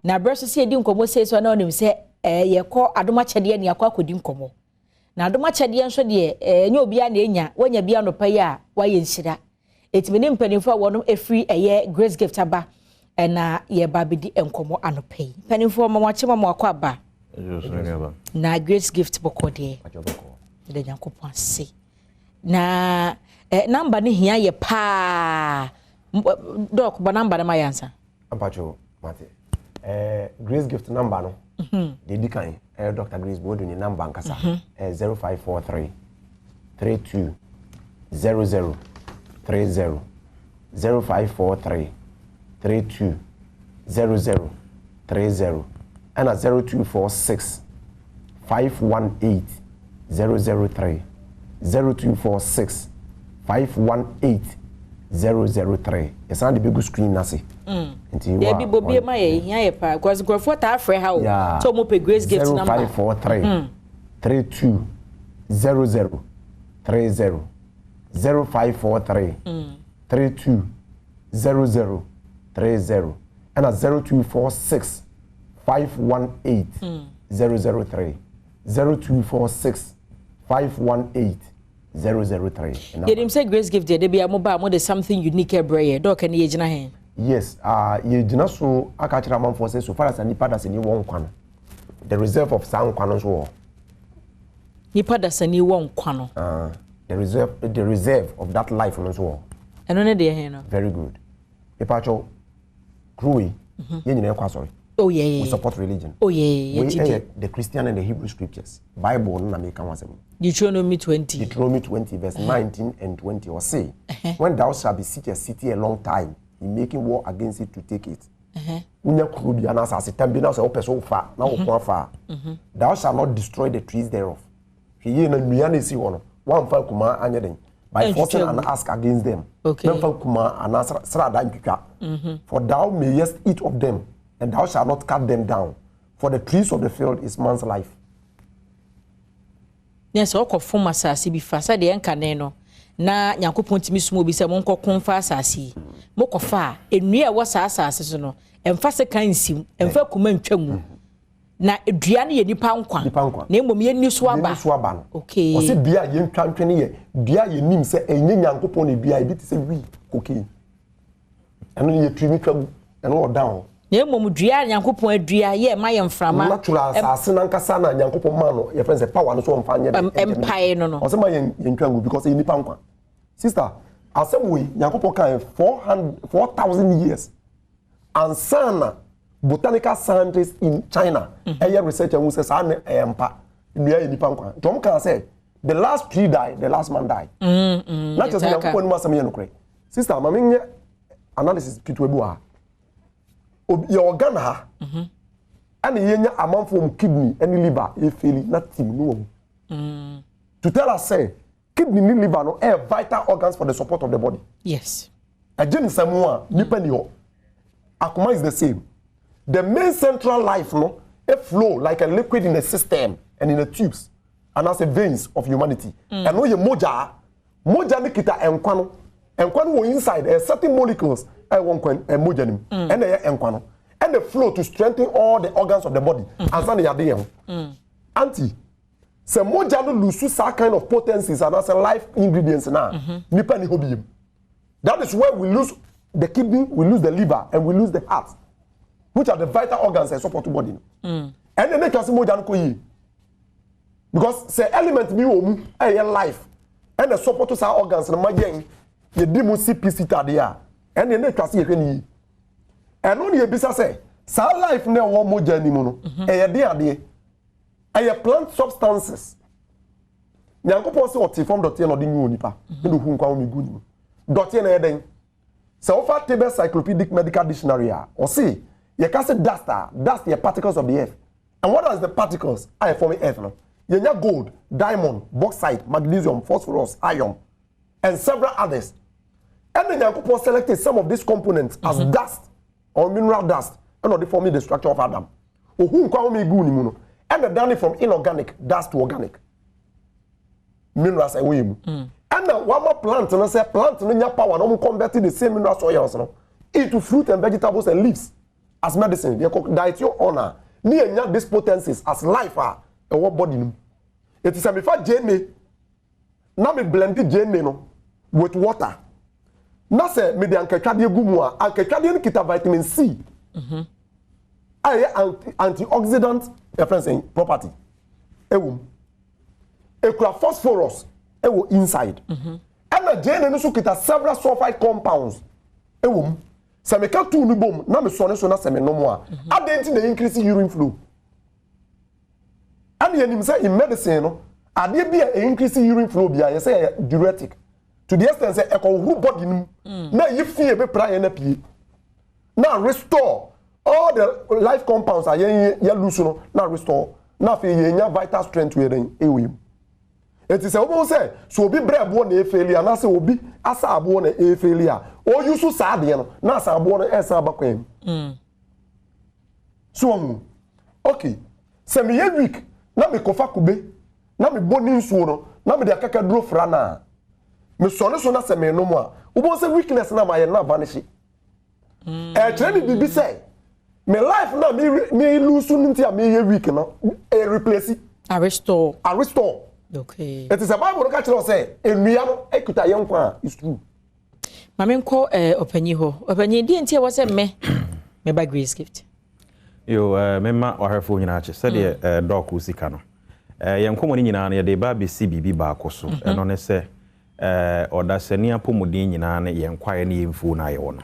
Na berɛ so sɛ yɛdi nkɔmmɔ sei so na ɔnim sɛ yɛkɔ adom akyɛdeɛ ne akɔ akɔdi nkɔmmɔ. Na adom akyɛdeɛ nso deɛ, ɛnyɛ obiara na ɛnya. Wanya bi anɔpa yi a, wayɛ nhyira. Ɛtumi ne mpanimfoɔ a wɔnom ɛfiri ɛyɛ Grace Gift aba ɛna yɛba abɛdi nkɔmmɔ anɔpa yi. Mpanimfoɔ, ma wakye, ma mo akɔ aba. Na Grace Gift bɔkɔ deɛ, ɛda Nyankopɔn ase. Na number no hia yɛ paa. Doc, bɔ number no ma yɛ ansa. Ampatwo, mate. Grace Gift number no deɛ, di kan, ɛyɛ Dr Grace Boadu ne number nkasa, ɛyɛ 0543 32 00 30, 0543 32 00 30, ɛna 0246 518 003, 0246 518 003. Yɛsan de bɛgu screen n'ase. Nti wa yɛbi bobie ma yɛ hia yɛ paa because nkurɔfoɔ taa frɛ ha o sɛ ɔmo pɛ Grace Gift number. 0543 32 00 30, 0543 32 00 30, ɛna 0246 518 003, 0246 518 003. Yɛnim sɛ Grace Gift deɛ, de bi a mo ba a, mo de something unique ɛbrɛ yɛ. Doc, ne yɛgyina hɛn? Yes, yɛgyina so aka kyerɛ amanfoɔ sɛ so far as nipa dasani wɔ nkwa no, the reserve of saa nkwa no nso wɔ hɔ. Nipa dasani wɔ nkwa no. The reserve of that life no nso wɔ hɔ. Ɛno ne deɛ hɛn no? Very good. Mepakyɛw, kuro yi, yɛn nyinaa kɔ asɔre. We support religion. Wei yɛ ɛyɛ the Christian and the Hebrew scriptures, Bible no na meka ho asɛm. Deuteronomy 20. Deuteronomy 20 verse 19 and 20. Ɔse, "When thou shalt besiege a city a long time in making war against it to take it," wonya kuro bi anaasɛ asase tam bi na sɛ wopɛ sɛ wofa na woko afa a, "thou shalt not destroy the trees thereof." Hwɛ yie na nnua no esi hɔ no, woamfa akuma anyɛ den by forcing an axe against them. Mɛmfa kuma anaa srada ntwitwa. "For thou mayest eat of them, and thou shalt not cut them down, for the trees of the field is man's life." Ne sɛ ɔkɔ fom asase bi fa, sɛdeɛ ɛnkane no na Nyankopɔn tumi soma obi sɛ monkɔko mfa asase yi, mokɔfa a, nnua a ɛwɔ saa asase so no, ɛmfa sekan nsim, ɛmfa kuma ntwa mu, na dua no yɛ nipa nkwa. Nipa nkwa. Na mmom yɛnni so aba. Yɛnni so aba no. Ɔsɛ dua a yɛntwa ntwene yɛ dua a yɛnim sɛ ɛnyɛ Nyankopɔn na dua, ebi te sɛ wii, cocaine, ɛno no yɛtumi twa gu, ɛno wɔ down hɔ. Na mmom dua a Nyankopɔn adua yɛ ɛma yɛ mframa. Natural asase nankasa na Nyankopɔn maa no, yɛfrɛ no sɛ power no so ɔmfa nyɛ dɛ. Ɛmpae no. Ɔsɛ ma yɛn yɛntwa ngu because ɛyɛ nipa nkwa. Sister, asɛm wei Nyankopɔn kaa yɛ 400 4,000 years ansa na botanical scientists in China ɛyɛ research ɛhu sɛ saa ne ɛyɛ mpa, nnua yɛ nipa nkwa. Nti wɔn kaa sɛ the last tree die, the last man die. Na kyerɛ sɛ yɛtaa ka. Nyankopɔn anim asɛm yɛ nokorɛ. Sister, maame, nyɛ analysis ketewa bi wɔ ha. Yɛwɔ Ghana ha ɛna yɛnya amanfoɔ mu kidney ɛne liver ɛfail na team no wɔ mu to tell us say kidney ne liver no ɛyɛ vital organs for the support of the body. Ɛgye ne nsɛm a nipa ni hɔ. Akoma is the same. The main central life no e flow like a liquid in a system and in the tubes and as a veins of humanity. Ɛno yɛ mogya. Mogya no kita nkwa no. Nkwa no wɔ inside, ɛyɛ certain molecules ɛwɔ nkwa ɛ mogya no mu, ɛna ɛyɛ nkwa no, ɛna flow to strengthen all the organs of the body ansa na yɛade yɛn ho. Anti sɛ mogya no lose saa kind of potencies anaasɛ life ingredients na nipa ni hɔ biem. That is where we lose the kidney, we lose the liver and we lose the heart, which are the vital organs that support the body. Ɛnna ne twase mogya no kɔ yie because sɛ element bi wɔ mu ɛyɛ life ɛna support saa organs no ma yɛn yɛdi mu cpc tadeɛ a, ɛnna ne twase yɛhwɛ ne yie. Ɛno ne yɛbisa sɛ saa life na ɛwɔ mogya ni mu no, ɛyɛ den adeɛ? Ɛyɛ plant substances. Nyankopɔn sɛ ɔte fam dɔteɛ na ɔde nyi wɔ nipa ɛna ohu nkwa wɔn egu ne mu. Dɔteɛ na ɛyɛ den? Sɛ wofa Table Cyclopedic Medical Dictionary a, ɔse yɛka sɛ dust a, dust yɛ particles of the earth. And what are the particles a yɛ forming earth no? Yɛnya gold, diamond, bauxite, magnesium, phosphorus, iron and several others. Ɛna Nyankopɔn selected some of these components as dust or mineral dust ɛna ɔde forming the structure of Adam. Ohu nkwa wɔn egu ne mu no, ɛna dane from inorganic dust to organic minerals ɛwɔ yɛ mu. Ɛna wama plant no sɛ plant no nya power na wɔn convert the same mineral soils no into fruit and vegetables and leaves. As medicine, yɛkɔ diet on a, ne yɛnya this potencies as life a ɛwɔ body no mu. Eti sɛ mefa gyeene na me blend gyeene no with water na sɛ mede ankatwadeɛ gu mu a, ankatwadeɛ no kita vitamin C a ɛyɛ antioxidant, yɛfrɛ sɛ property ɛwɔ mu, ekura phosphorus ɛwɔ inside, ɛna gyeene no nso kita several sulfide compounds ɛwɔ mu. Sɛ meka tuu no bom na mesɔne so na sɛ menom a, adɛn nti na increase urine flow? Ɛna yɛnim sɛ in medicine no, adeɛ bi a increase urine flow bi a, yɛsɛ yɛ diuretic to the extent sɛ ɛkɔhohoro body no mu na ɛyi fi ebɛpira yɛn na pie na restore all the life compounds a yɛn yɛ lose no, na restore, na afei yɛn nya vital strength yɛ dɛn ɛwɔ mu. Eti sɛ wobɛhu sɛ so obi brɛ aboɔ na efail anaasɛ obi asa aboɔ na efail a, oyi so saa adeɛ no na asa aboɔ no ɛsan aba kwan mu so wɔn. Okay, sɛ meyɛ weak na mekɔfa kube na mebɔ ne nsuo no na mede akakaduro fra na mesɔne so na sɛ menom a, wobɛhu sɛ weakness na mayɛ no avanish. Ɛkyerɛ me biribi sɛ me life na me me lose no nti a meyɛ weak no, ɛyɛ replace. A restore. A restore. Ɛti sɛ Bible no ka kyerɛ wo sɛ nnua no ekuta yɛn nkwa a, is true. Maame, nkɔ ɔpanyin hɔ. Ɔpanyin, deɛ nti a ɛwɔ sɛ mmɛ mɛba Grace Gift? Yo, mema wahwɛfoɔ nyinaa kye sɛdeɛ dɔɔko sika no, yɛn nkɔmmɔ no nyinaa no, yɛde ba abɛsi biribi baako so. Ɛno ne sɛ ɔdasani apɔmuden nyinaa ne yɛn kwaeɛ ne yɛn mfuo no a yɛwɔ no.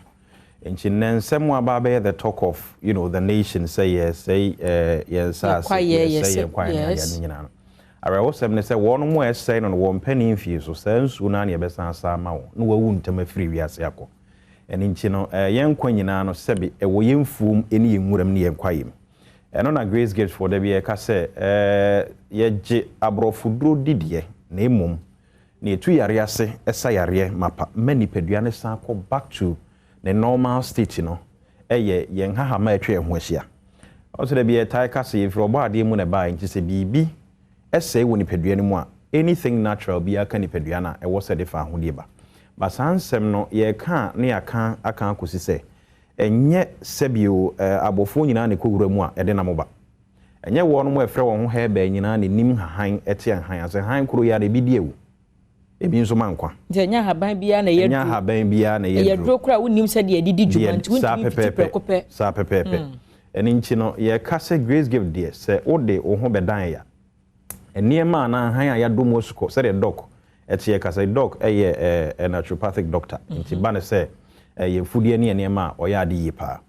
Nti nnɛ nsɛm a aba bɛyɛ the talk of the nation sɛ yɛsɛe yɛn nsaase, yɛsɛe yɛn kwaeɛ ne adeɛ no nyinaa no, awerɛhosɛm ne sɛ wɔn mo a ɛsɛe no, wɔn mpanin mfie so saa nsuo no a ne yɛbɛsan asa ama wɔn na wɔawu ntɛm afiri wiase akɔ. Ɛno nti no, yɛn nkwa nyinaa no, sɛbe, ɛwɔ yɛn mfuom ne yɛn nwuram ne yɛn kwaeɛ mu. Ɛno na Grace Gift foɔ da bi yɛka sɛ yɛgye aborɔfo duro didiɛ, na mmom na yɛtu yare ase, ɛsa yareɛ mapa ma nipadua no san kɔ back to ne normal state no. Ɛyɛ yɛn hahama a atwa yɛn ho ahyia. Ɔsɛ dɛ bi yɛtae ka sɛ yɛfiri ɔbɔ adeɛ mu na ɛbaeɛ. Nti sɛ biribi ɛsɛe wɔ nipadua no mu a, anything natural bi aka nipadua no a, ɛwɔ sɛ de fa ahodie ba. Ba saa nsɛm no yɛka a, ne yɛaka aka akɔsi sɛ ɛnyɛ sɛbio abɔfoɔ nyinaa ne kɔwura mu a ɛde nam ba. Ɛnyɛ wɔn mo ɛfrɛ wɔn ho herbal nyinaa ne nim hahan ɛte ahan ase. Han koro yi ara, ebi di awu, ebi nso ma nkwa. Nti ɛnyɛ ahaban biara na ɛyɛ ɛnyɛ ahaban biara na ɛyɛ ɛyɛ duro koraa wonim sɛdeɛ yɛde di dwuma, nti saa wontumi mfiti prɛko pɛ. Saa pɛpɛɛpɛ. Ɛno nti no, yɛka sɛ Grace Gift deɛ, sɛ wode wo ho bɛdan ya nneɛma a na ahan a yɛadɔ mu asukɔ sɛdeɛ doc ɛte yɛ kasa. Doc ɛyɛ ɛ naturopathic doctor, nti ba ne sɛ ɛyɛ mfudeɛ ne nneɛma a ɔyɛ ade yie paa.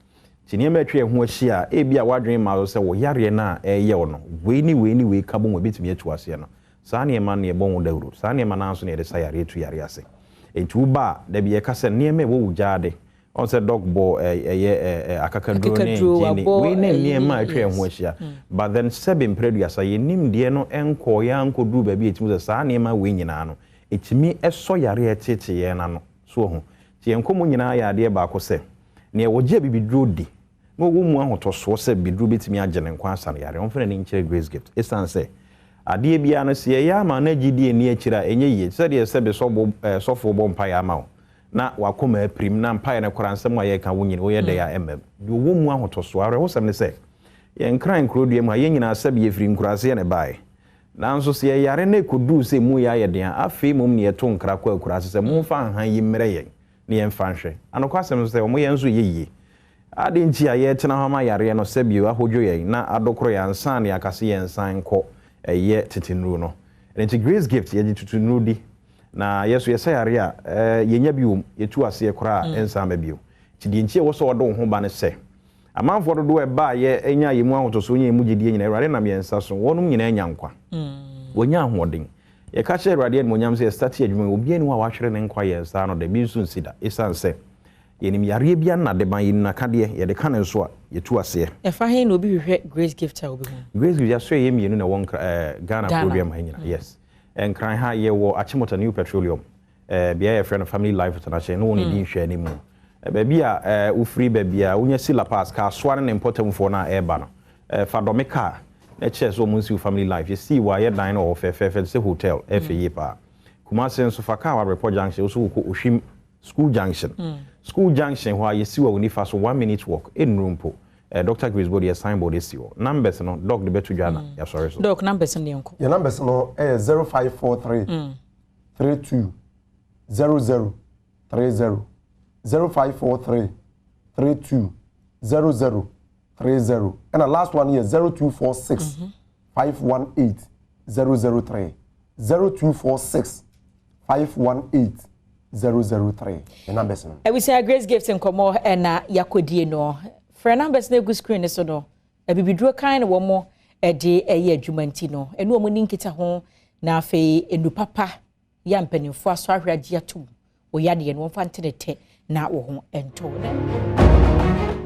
Nti nneɛma atwa ɛho ahyia a, ebi a wadwene ma so sɛ wɔ yareɛ no a ɛyɛ wo no, wei ne wei ne wei ka bɔ mu, ebɛtumi atu aseɛ no, saa nneɛma no yɛbɔ ho dawuro. Saa nneɛma no nso na yɛde sa yareɛ, tu yareɛ ase. Nti woba a, dabi yɛka sɛ nneɛma a ɛwɔ wo gyaade ɔn sɛ doc bɔ ɛyɛ akakaduro ne gyene wei ne nneɛma a atwa ɛho ahyia. But then, sɛbe mprɛduasa, yɛnim deɛ no nkɔɔ yɛ ankɔduru baabi a ɛtumi sɛ saa nneɛma wei nyinaa no ɛtumi ɛsɔ yareɛ ɛtete yɛn n'ano so ho. Nti yɛn nkɔmmɔ nyinaa yɛ adeɛ baako sɛ nea wɔgye abibiduro di na wɔwɔ mu ahotɔsoɔ sɛ biduro bɛtumi agye ne nkwa asa no yare, ɔmfa n'ani nkyerɛ Grace Gift, ɛsiane sɛ adeɛ biara no, sɛ yɛyɛ ama no agyidie nni akyire a, ɛnyɛ yie. Sɛdeɛ sɛbe sɔfoɔ bɔ mpaeɛ ama wo na wakɔma apirim na mpaeɛ no kora, nsɛm a yɛka wo nyini woyɛ dɛ a ɛmam deɛ ɔwɔ mu ahotɔsoɔ. Awerɛhosɛm ne sɛ yɛnkran nkurodua mu a, yɛn nyinaa sɛbe yɛfiri nkuraseɛ ne baeɛ, nanso sɛ yɛyare na ɛkɔduu sɛ mu yɛ ayɛ den a, afei mmom ne yɛto nkra kɔ akuraase sɛ momfa nhan yi mmerɛ yɛn ne yɛmfa nhwɛ. Anokwasɛm nso sɛ ɔmo yɛn nso yɛ yie ade nti a yɛtena hɔ ama yareɛ no sɛbio ahodwo yɛn na adokoro yɛn ansa ne yɛaka yɛn nsan nkɔ ɛyɛ tete nnuro no. Ɛno nti Grace Gift yɛgye tutu nnuro di na yɛso yɛsɛ yare a, yɛnya bi wom, yɛtu aseɛ koraa ɛnsan ba bio. Nti deɛ nti a ɛwɔ sɛ wɔde wo ho ba ne sɛ amanfoɔ dodoɔ ɛbaa yɛ ɛnya yɛ mu ahotosoɔ, nya yɛ mu gyidie nyinaa, Awurade nam yɛn nsa so wɔnom nyinaa nya nkwa, wɔnya ahoɔden. Yɛka kyerɛ Awurade animonyam sɛ yɛstart adwuma yi, obiara ni hɔ a wahwere ne nkwa yɛn nsa ano da bi nso nsi da, ɛsiane sɛ yɛnim yareɛ bi anadeban, yɛnim nakadeɛ yɛde ka ne nso a yɛtu aseɛ. Ɛfa he na obi hwehwɛ Grace Gift a obi hu? Grace Gift yɛaso yɛ mmienu na ɛwɔ Ghana kurodua ha nyina. Yes, Nkran ha yɛwɔ Achimota New Petroleum, bea yɛfrɛ no Family Life International ne wɔn ne di nhwɛ anim, baabi a wofiri baabi a wonya si La Paz kaa soa ne ne mpɔtamfoɔ no a ɛreba no, fa dɔme kaa na kyerɛ sɛ ɔmo nsiw Family Life. Yɛsii wɔ ayɛ dan no wɔ hɔ fɛfɛɛfɛ sɛ hotel, ɛfɛ yie paa. Kumase nso, fa kaa wɔ Abrepɔ Junction, woso wokɔ Ohwim School Junction. School Junction hɔ a, yɛsi wɔ wo nifa so, 1 minute walk, ɛnnuru mpo. Doctor Grace Boadi yɛ signboard asi hɔ. Numbers no Doc de bɛto dwa na yɛasɔre so. Doc, numbers no yɛnkɔ. Yɛn numbers no yɛ 0543 32 00 30, 0543 32 00 30, ɛna last one yɛ 0246 518 003, 0246 518 003, yɛn numbers no. Abusua, Grace Gift nkɔmmɔ ɛna yakɔdie no. Frɛ numbers no egu screen so no. Abibiduro kan na wɔn ɛde ɛyɛ adwuma nti no, ɛne wɔn ni nkita ho na afei enu papa yɛ mpanimfoɔ aso ahwɛ agye atum wɔyɛ adeɛ no wɔmfa ntene tɛ na wɔn ho ntɔ.